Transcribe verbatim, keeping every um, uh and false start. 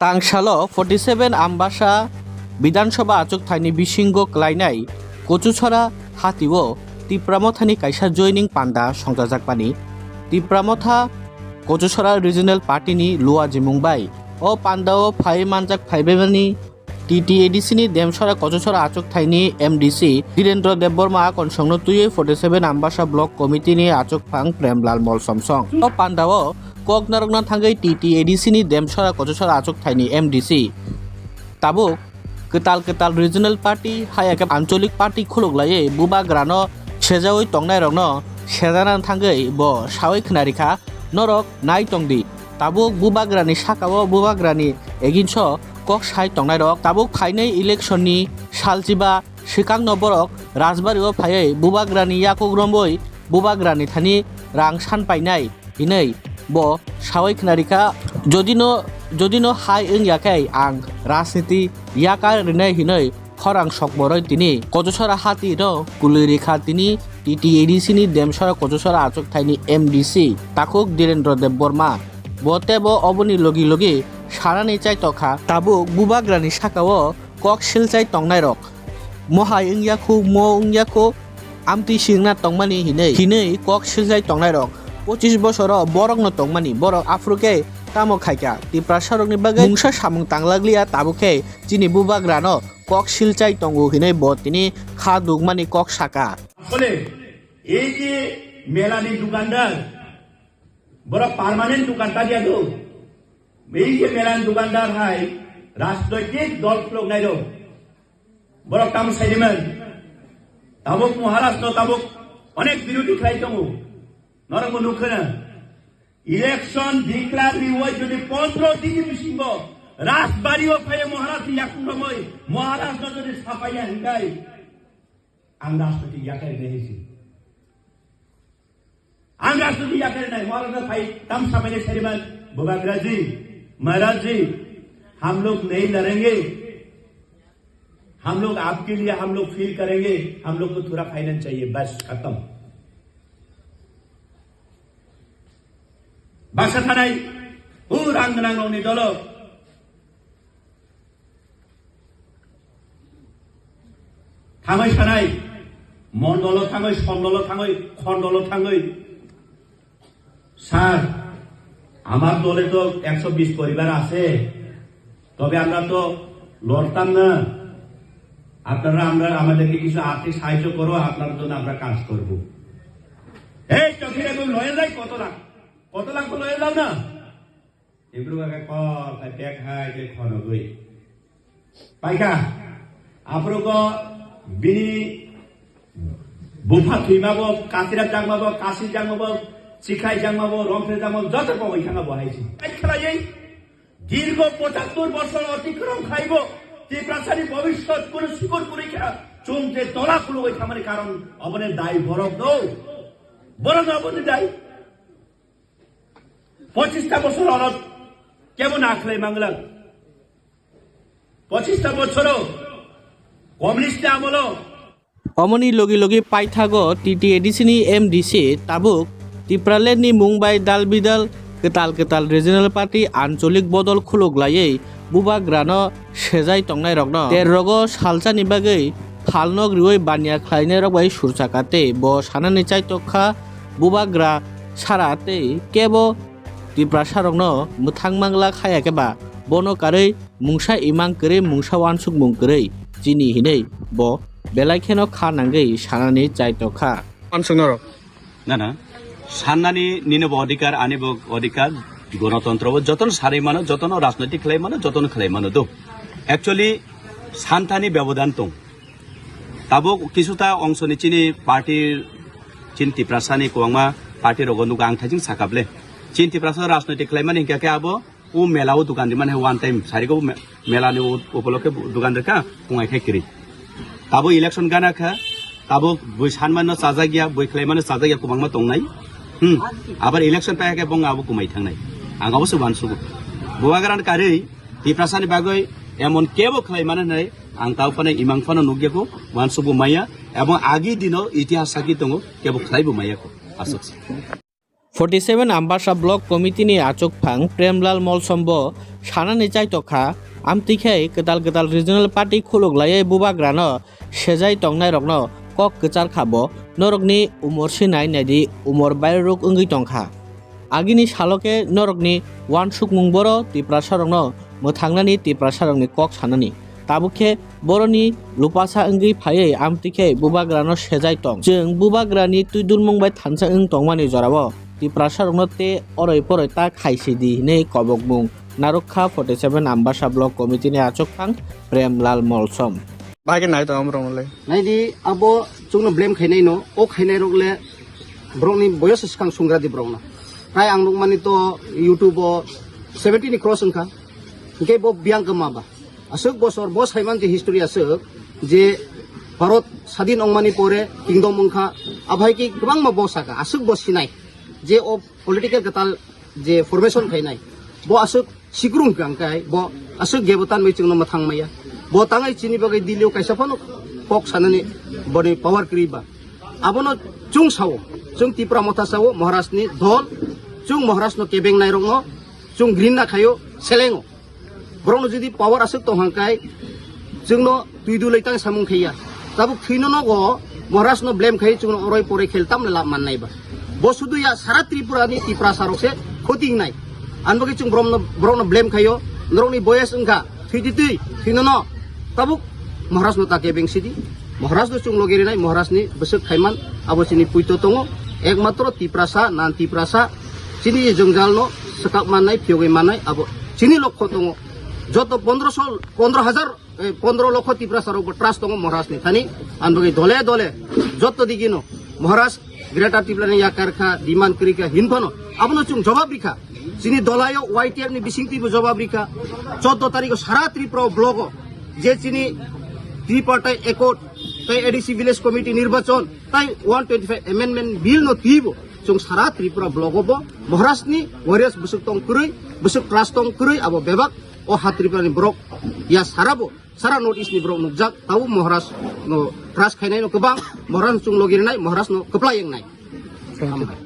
Tangsalo forty seven Ambasa Bidhan Sabha achuk thaini bisingo klainai Kochuchora hatio Tipra Mothani kaisa joining panda songchajakmani. Tipra Motha Kochuchora Regional Party ni Luajimung bai o pandao phai manjak phaibemani T T A D C ni Demsora Kochuchora achuk thaini M D C Dhirendra Debbarma akonsongno twiwi forty seven Ambasa Block Committee ni achuk phang Premlal Molsomsong. O pandao kok narwkna thangwi T T A D C ni Demsora Kochuchora achuk thaini M D C tabuk kwtal kwtal regional party haya khe ancholik party khuluk laiwi bubagrano sejaui tongnairokno sejana thangwi bo saui khna rikha, norok nai tongdi. Tabuk bubagrani sakao bubagrani eginso kok sai tongnairok tabuk phainai election ni salchiba swkangno borok rajbario phaiwi bubagrani yakuk romwi bubagrani thani rang san painai hinwi bo saui khna rikha. Jodino, jodino hai wngya khe ang rajniti yakar rinai hinwi khorang sokboroi tini Kochuchora hatino kwlwi rikha tini T T A D C ni Demsora Kochuchora achuk thaini M D C takhuk Dhirendra Debbarma. Bo tebo oboni logi logi sanani chaitokha tabuk bubagrani sakao kok silchai tongnairok. Mohai wngya khu, mo wngya khu, amtwi swngna tongmani hinwi, hinwi kok siljai tongnairok. Pochis bosoro borokno tongmani, borok aphuru khe tamo khaikha? Tiprasarokni bagwi mungsa samung tanglakliya, tabuk khe chini bubagrano kok silchai tongo hinwi bo tini kha dukmani kok saka. আসলে এই যে মেলানি দোকানদার, বড় পার্মানেন্ট দোকানদার ইয়াদু, এই যে মেলানি দোকানদার হাই রাজনৈতিক দল খুলক নাইরো, বড় কাম সাইডিমান, তাবুক মহারাষ্ট্র তাবুক অনেক বিরোধী খাই দো, নরম নুখে না। ইলেকশন ডিক্লেয়ার রিওয়াজ যদি পনেরো দিন বিসিঙ্গো রাজবাড়িও ফাইয়ে মহারাজ ইয়াকুন রময় মহারাজ যদি সাফাইয়া হিকাই, ang rajniti yakarwi nai si. Ang rajniti yakarwi nai, Maharaj phai tam samai le sariman, Bubagra ji, Maharaj ji, hum log nahi ladenge, hum log aapke liye hum log feel karenge, hum log ko thoda finance chahiye, bas, khatam. Basa thanai, u rang nang rong ni dolo. Thangwi sanai, mondolo thangwi, sondolo thangwi, khondolo thangwi, "sir, আমার দলে তো একশো বিশ পরিবার আছে, তবে আমরা তো লড়তাম না। আপনারা, আমরা, আমাদেরকে কিছু আর্থিক সাহায্য করো, আপনার জন্য আমরা কাজ করব।" এই চোখের এখন লয়ে যায় কত লাখ, কত লাখ লয়ে যাও না? Ebru ba khe kok, khe tek hai, khe khonogwi. Paikha, aphuru bo bini bupha thwima bo, kasira jakma bo, kasi jakma bo, chikhai jakma bo, romphre jakma bo, joto bo bai khana bo hai si. Ai khlaiwi, দীর্ঘ পঁচাত্তর বছর অতিক্রম খাইব, তিপ্রাসানি ভবিষ্যৎ কোনো শিকড় পরীক্ষা, চুম যে তলা খুলো ওই খামারে কারণ অবনের দায় বরক দৌ, বরক অবনের দায়। পঁচিশটা বছর অরত কেমন আখলাই মাংলাক? পঁচিশটা বছরও কমিউনিস্ট আমলও Omoni logi logi paithago T T A D C ni M D C tabuk Tipraland ni mung bai dal bidal kwtal kwtal regional party ancholik bodol khuluk laiwi bubagrano sejai tongnairokno ter rogo salsani bagwi phalnok riwi baniya khlainairok bai surchaka tei bo sanani chaitok kha bubagra sara tei kebo Tiprasarokno mwthang mangla khaya khe ba bono karwi mungsa imang kwrwi mungsa uansukmung kwrwi chini hinwi bo belai kheno kha nangwi sanani chaitok kha. Uansuknorok. Na, na. Sannani nini bo odhikar, ani bo odhikar, gonotontro bo jotono sarwi mano, jotono rajnoitik khlai mano, jotono khlai mano do. Actually, santani bebodan tong. Tabuk kisuta ongsoni chini party, chini Tiprasani kwbangma party rogo nugo ang thaising sakable. Chini Tiprasa rajnoitik khlaimani hinkha khe abo o mela o dukan rimani hai one time sari go me-, mela ni u-, upolokke bu-, dukan rikha pungai khai kiri. Tabo election gana kha, tabo bui sanmano chajak ya, bui khlaimano chajak ya kwbangma tongnai. Hmm. Abar election paiya khe bong abo kumai thangnai. Ang abo se uansugo. Bubagrani karwi Tiprasani bagwi emon kebo khlai mano hinwi ang tao phano imang phano nukya kho, uansukbo maya, ebong agi dino itihas saki tongo, kebo khlaibo maya kho. Aswk se. Forty seven Ambasa Block Committee ni achukphang Premlal Molsom bo sanani chaitokha, amtwi khe kwtal kwtal regional party khuluk laiwi bubagrano sejai tongnairokno kok kwchar kha bo, norokni umor sinai naidi, umor bairorok wngwi tongkha. Agini salo khe norokni uansukmung boro Tiprasarokno mwthangnani, Tiprasarokni kok sanani. Tabuk khe boroni lupasa wngwi phaiwi amtwi khe bubagrano sejai tong. Chwng bubagrani twidulmung bai thansa wng tongmani jorao Tiprasarokno tei oroi poroi ta khaisidi hinwi kobokmung narwkha forty seven Ambasa Block Committee ni achukphang Premlal Molsom. Bahai khe nai tongo borokno le. Naidi abo chwngno blame khainai no, o khainai rok le borokni boyos swkang sungradi borokno. Tai ang nukmani to YouTube o seventy ni cross wngkha. Hingke bo biyang kwma ba. Aswk bosor bo saiman je history aswk je Bharat sadin ongmani pore kingdom wngkha, abai ki kwbangma bo saka, aswk bo sinai je o political kwtal je formation khainai, bo aswk sikrung kang kai, bo aswk gebotan bai chwngno mwthang maya. Bo tangai chini bagwi Delhi o kaisa phano kok sanani boni power kwrwi ba. Abono chwng sao, chwng Tipra Motha sao, Maharaj ni dol, chwng Maharaj no kebeng nai rokno chwng grinna khaio, selengo. Borokno jodi power aswk tong hang kai, chwngno twi dulai tang samung khaiya. Tabuk thwino nogo Maharaj no blame khai chwngno oroi poroi khel tamle lab mannai ba. Bo sudu ya sara Tripura ni Tiprasa rok se khoti wngnai. An bagwi chwng borokno, borokno blame khaio, norokni boyes wngkha, thwi di twi, thwino no. Tabuk Maharaj no ta kebeng sidi. Maharaj no chwng logi rinai, Maharaj ni bwswk khaiman abo chini puito tongo. Ekmatro Tiprasa, nan Tiprasa, chini jwngjal no swkak mannai, phiyogwi mannai, abo chini lokho tongo. Joto pondroso, pondro hajar, eh, pondro lokho Tiprasa rok bo trust tongo Maharaj ni thani. An bagwi dole dole joto digino Maharaj Greater Tripura ni yakar kha, demand kwrwi kha, hinphano abono chwng jawab rikha. Chini dolaio Y T F ni bisingtwi bo jawab rikha. Choudo tarikh o sara Tripura o block o je chini tripartite accord tai A D C village committee nirbachon tai one twenty five amendment bill no twi bo chwng sara Tripura block o bo Maharaj ni warriors bwswk tong kwrwi, bwswk trust tong kwrwi, abo bebak o ha Tripura ni borok ya sara bo, sara North East ni borok nukjak, tabo Maharaj no trust khainai no kwbang, Maharaj no chwng logi rinai, Maharaj no kwplai wngnai. Thank you.